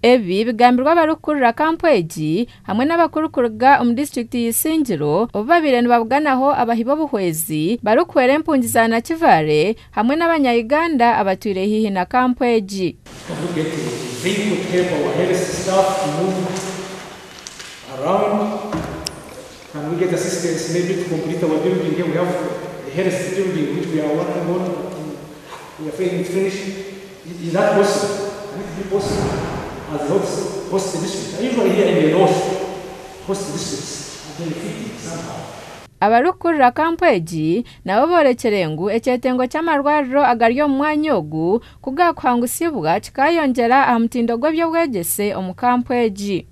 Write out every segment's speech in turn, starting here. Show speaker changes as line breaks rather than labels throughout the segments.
Ebi bigambirwe abarikukurira kampu egi hamwe n'abakuru kuruga omu disiturikiti y'Isingiro obu babaire nibabuganaho abahi b'obuhwezi barikuhwera empungi za Nakivale hamwe n'abanya-Uganda abatwire haihi na kampu egi.
Can we get a vehicle to help our health staff to move around? Can we get assistance maybe to complete our building here? We have a health building which we are working on, but we are failing to finish. Is that possible? Can it be possible as a host district? Usually here in the north, host districts are benefiting somehow.
Abarikukurira kampu egi nabo boorekire ngu ekyetengo ky'amarwariro agari omu mwanya ogu kugakuhangusibwa kikayongyera aha mutindo gw'eby'obwegyese omu kampu egi.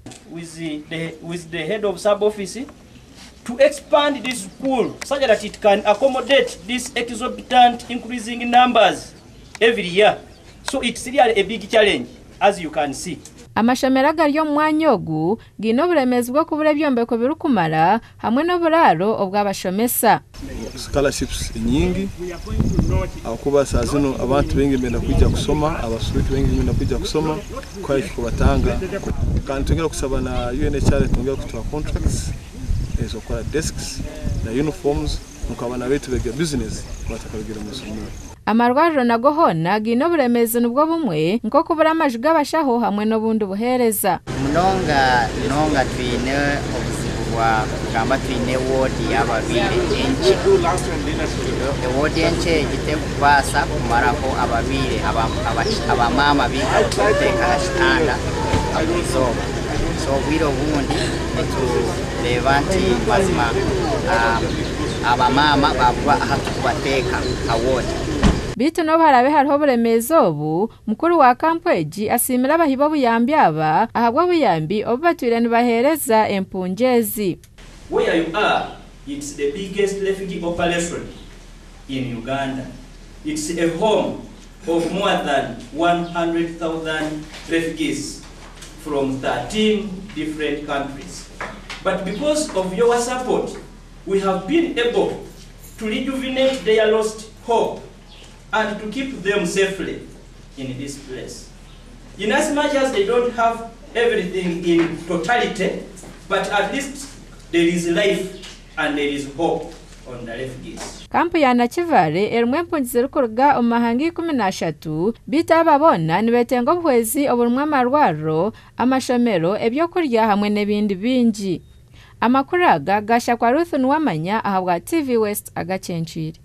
With the head of sub office to expand this school such that it can accommodate this exorbitant increasing numbers every year. So it's really a big challenge, as you can see.
Amashomero agari omu mwanya ogu gaine oburemeezi bw'okubura ebyombeko birikumara hamwe n'oburaaro obw'abashomesa.
Scholarships nyingi ahakuba saa zino abantu baingi benda kwija kusoma, abasuruki baingi benda kwija kusoma kwali kubatanga. Kandi twongera kusaba na UNHCR twongera kutuha contracts ezokora desks na uniforms nuko abaana baitu bega business batakarugire mu isomero.
Amarwariro nago hoona gaine oburemeezi nibwo bumwe nk'okubura amaju g'abashaho hamwe n'obundi buheereza.
Munonga munonga twine obuzibu bwa kugamba twine woodi y'abarwaire enkye. Ewoodi enkye egi terikubaasa kumaraho abarwaire abamaama baingi aha kitanda buri izooba. So obwire obundi nitureeba nti mazima abamaama babura ahu turikubateeka ha woodi.
Beitu n'obu haraabe hariho oburemeezi obu, mukuru wa kampu egi asiimire abahi b'obuyambi aba ahabw'obuyambi obu batwire nibaheereza empungi ezi.
Where you are, it's the biggest refugee operation in Uganda. It's a home of more than 100,000 refugees from 13 different countries. But because of your support, we have been able to rejuvenate their lost hope and to keep them safely in this place. In as much as they don't have everything in totality, but at least there is life and there is hope on the refugees.
Kampu ya Nakivale erimu empungi zirikuruga omu mahanga 13, beitu aba boona nibeetenga obuhwezi oburimu amarwariro, amashomero, ebyokurya hamwe n'ebindi bingi. Amakuru aga gashakwa Ruth Nuwamanya ahabwa TV West agakyencwire.